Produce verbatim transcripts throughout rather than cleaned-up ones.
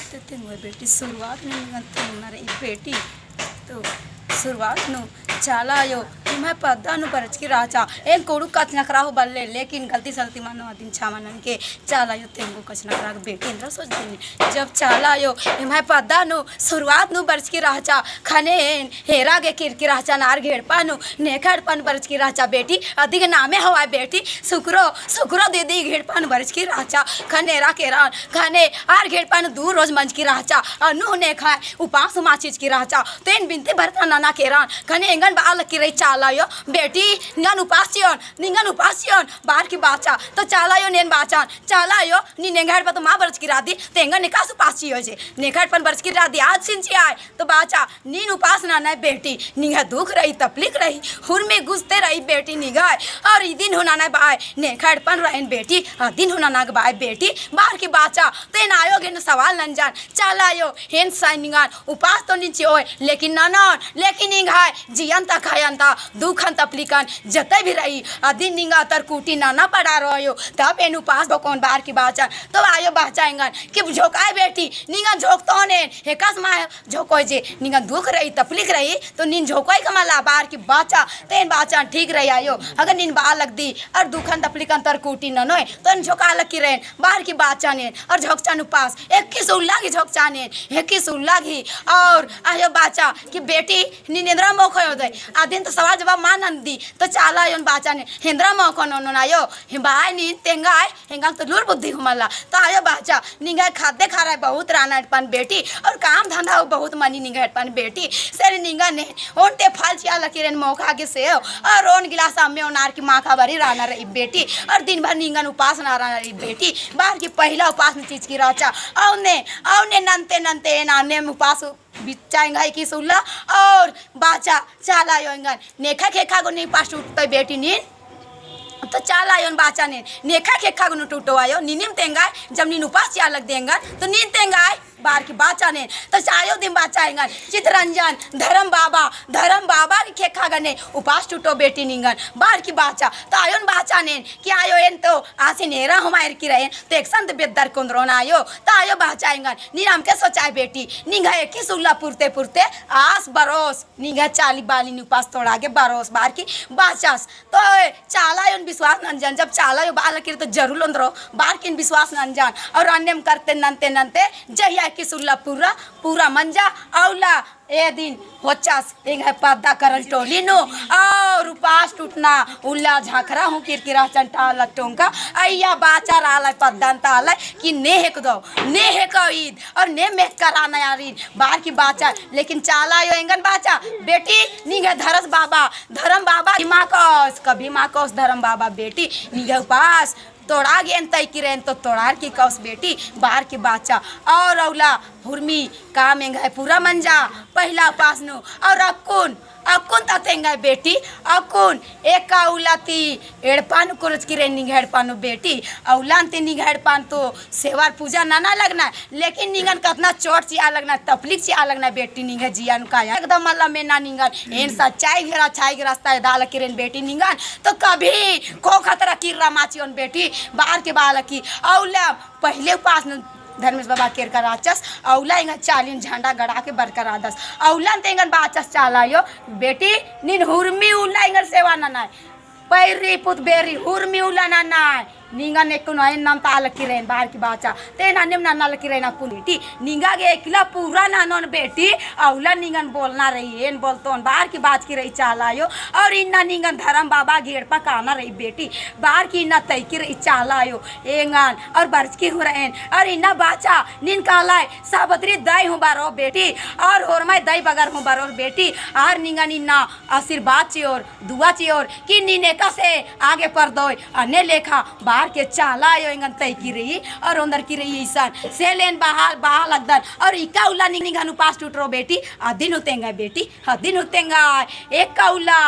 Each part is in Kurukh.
तो तेंगोय बेटी, शुरुआत नू निंगन तेंगना रई बेटी। तो शुरुआत नू चाला आयो एम्है पद्दा नू बरचकी रहचा। एन कुँड़ुख़ कछनखरआ हूँ बल्ले, लेकिन गलती सलती मनो अदिन छमा ननके। चाला आयो तेंगो कछनखरआ गे बेटी, एन्दरा सोचदिन। जब चाला आयो एम्है पद्दा नू शुरुआत नू बरचकी रहचा, ख़ने एन हेरा गे केरकी रहचा आर घेड़पा नू, नेखा एड़पा नू बरचकी रहचा बेटी। अदिगे नामे होआय बेटी, सुकरो, सुकरो दीदी घेड़पा नू बरचकी रहचा। ख़ने एरा केरन, ख़ने आर घेड़पा नू दू रोज मंजकी रहचा। अन्नु हूँ नेखा उपास उमास चिचकी रहचा। तो एन बिनती भरता नना केरन, ख़ने एंगन बआ लगी रई चाला आयो, बेटी, निंगन उपास चिओन, निंगन उपास चिओन, बअर की बाचा। तो चाला आयोन एन बाचन, चाला आयो, नीन एंग्है एड़पा तो मा बरचकी रअदी, तो एंगन एकासे उपास चिओय जे, नेखा एड़पा नू बरचकी रअदी, आसिन चिआय। तो बाचा, नीन उपास ननय बेटी, निंग्है दुख रई, तपलीक रई, हुरमी गुस्ते रई बेटी निंग्है, और इदिन हूँ ननय बअय, नेखा एड़पा नू रअन बेटी, अदिन हूँ नना गे बअय बेटी, बअर की बाचा। तो एन आयो गे नू सवाल नंजन, चाला आयो, एन साय निंगन उपास तो नीन चिओय, लेकिन ननोन, लेकिन एंग्है जियन ता खायन ता दुखन तपलीकन जतई भी रई, अदिन निंगा तरकुटी नना पड़ा रओ आयो, तब एन उपास भोकोन बअर की बाचन। तो आयो बाचा एंगन कि झोंकाय बेटी, निंगन झोंकतोन एन, एकासे मा झोंकोय जे, निंगन दुख रई, तपलीक रई, तो नीन झोंकोय का मला बअर की बाचा। तो एन बाचन ठीक रई आयो, अगर नीन बआ लगदी और दुखन तपलीकन तरकुटी ननोय, तो एन झोंका लगी रएन, बअर की बाचन एन, और झोंकचन उपास, एकिस उल्ला गही झोंकचन एन, एकिस उल्ला गही। और आयो बाचा कि बेटी, नीन एन्दरा मोख़ोय ओदय, अदिन तो सवाल जवाब मा नंदी। तो चाला आयोन बाचन एन, एन्दरा मोख़ोन ओनोन आयो, एम बअय नीन तेंगय, एंगन तो लूर बुद्धि हूँ मला। तो आयो बाचा, निंग्है ख़द्द ख़र्रा बहुत रअना एड़पन बेटी, और काम धंधा हूँ बहुत मनी निंग्है एड़पन बेटी। से निंगन ने ओन्टे फल चिआ लगी रएन मोख़ा गे सेव, और ओन गिलास अम्म ओनार की माख़ा बारी रअना रई बेटी, और दिन भर निंगन उपास नना रअना रई बेटी। बअर की पहिला उपास नू चिचकी रहचा, औने, औने नन्ते नन्ते एन अन्नेम उपास बिच्चा एंग्है एकिस उल्ला, और बाचा चाला आयो एंगन, नेखा खेखा गने उपास टूटतोय बेटी नीन। तो चाला आयोन बाचन एन, नेखा खेखा गने टूटो आयो, नीनिम तेंगय, जब नीन उपास चिआ लगदी एंगन, तो नीन तेंगय, बअर की बाचन एन। तो आयो दिम बाचा एंगन, चितरंजन, धरम बाबा, धरम बाबा गही खेखा गने उपास टूटो बेटी निंगन, बअर की बाचा। तो आयोन बाचन एन, कि आयो एन तो आसिन एरा हूँ मा एरकी रएन, तो एकसन तो बेद्दर कोन्दरोन आयो। तो आयो बाचा एंगन, नीन अमके सोचाय बेटी, निंग्है एकिस उल्ला पुरते पुरते आस बरोस, निंग्है चाली बालिन उपास तोड़ा गे बरोस बअर की बाचस। तो चाला आयोन बिस्वास नंजन, जब चाला आयो बआ लगी रई तो जरूर ओन्दरो बअर की बिस्वास नंजन। और अन्नेम करते नन्ते नन्ते जहिया एकिस उल्ला पूरा, पूरा मंजा, अउला ए दिन होचस एंग्है पद्दा करन टोली नू, और उपास टूटना उल्ला झांखरा हूँ केरकी रहचन टाला टोंका। अइय्या बाचा रअलय पद्दन ता आलय कि ने हेकदो, ने हेको ईद, और ने मेहका रअना आरिन बअर की बाचा। लेकिन चाला आयो एंगन बाचा, बेटी निंग्है धरस बाबा, धरम बाबा कभी मा कोस, कभी मा कोस धरम बाबा बेटी, निंग्है उपास तोड़ा गे एन तइकी रएन तो तोड़ार की कौस बेटी बअर की बाचा। और अउला हुरमी काम एंग्है पूरा मंजा पहिला उपास नू। और अक्कुन, अक्कुन ता तेंगय बेटी, अक्कुन एका उल्ला ती एड़पा नू कुरचकी रएन निंग्है एड़पा नू बेटी। अउलान ती निंग्है एड़पा नू तो सेवार पूजा नना लगना, लेकिन निंगन कतना चोट चिआ लगना, तपलीक चिआ लगना बेटी निंग्है जिया नू काया। एकदम मला मेना निंगन, एन सच्चाई घेरा छाई गे रस्ता एदा लगी रएन बेटी निंगन, तो कभी खो खतरा किर्रा मा चिओन बेटी, बअर की बआ लगी। अउला पहिले उपास नू धर्मेस बाबा केरका रहचस, अउला एंगा चालिन झंडा गड़ा के बरका रअदस। अउलान तेंगन बाचस चाला आयो, बेटी, नीन हुरमी उल्ला एंगन सेवा ननाय। पैरी पुत बेरी हुरमी उल्ला ननाय। निंगन एकुन एन नन्ता लगी रएन बअर की बाचा। तेन अन्नेम नन्ना लगी रएन अक्कुन बेटी। निंगा गे एकला पूरा ननोन बेटी, अउला निंगन बोलना रई, एन बोलतोन बअर की बाचकी रई चाला आयो। और इन्ना निंगन धरम बाबा गही एड़पा काना रई बेटी, बअर की इन्ना तइकी रई चाला आयो। एंगन और बरचकी हूँ रएन, और इन्ना बाचा, नीन कालय साबतरी दई हूँ बरो बेटी, और होरमय दई बगर हूँ बरो बेटी, और निंगन इन्ना आशीर्वाद चिओर, दुआ चिओर कि नीन एकासे आगे परदोय, अन्ने लेखा बअर के चाला आयो एंगन तइकी रई और ओन्दरकी रई। इसन से ले एन बहा, बहा लगदन और एका उल्ला निंगन उपास टूटरो बेटी, अदिन हूँ तेंगय बेटी, अदिन हूँ तेंगय। एका उल्ला,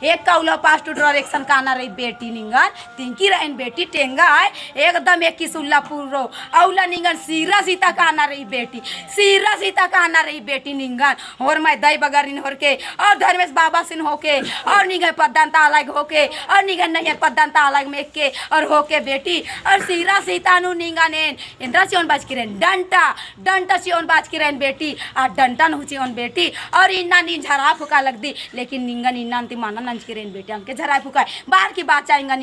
एका उल्ला उपास टूटरो एकसन काना रई बेटी निंगन, तिंकी रएन बेटी टेंगय, एकदम एकिस उल्ला पुररो, अउला निंगन सीरा सीता काना रई बेटी, सीरा सीता काना रई बेटी निंगन। होरमय दई बगरिन होरके, और धर्मेस बाबासिन होके, और निंग्है पद्दन ता आलय होके, और निंग्है नैहर पद्दन ता आलय मेके, और होके बेटी, और सीरा सीता नू निंगन एन एन्दरा चिओन बाचकी रएन, डंटा, डंटा चिओन बाचकी रएन बेटी, आ डंटा नू चिओन बेटी, और इन्ना नीन झरा फुका लगदी, लेकिन निंगन इन्ना अन्ती मना नंजकी रएन बेटी, अमके झरा फुका, बार की बाचा एंगन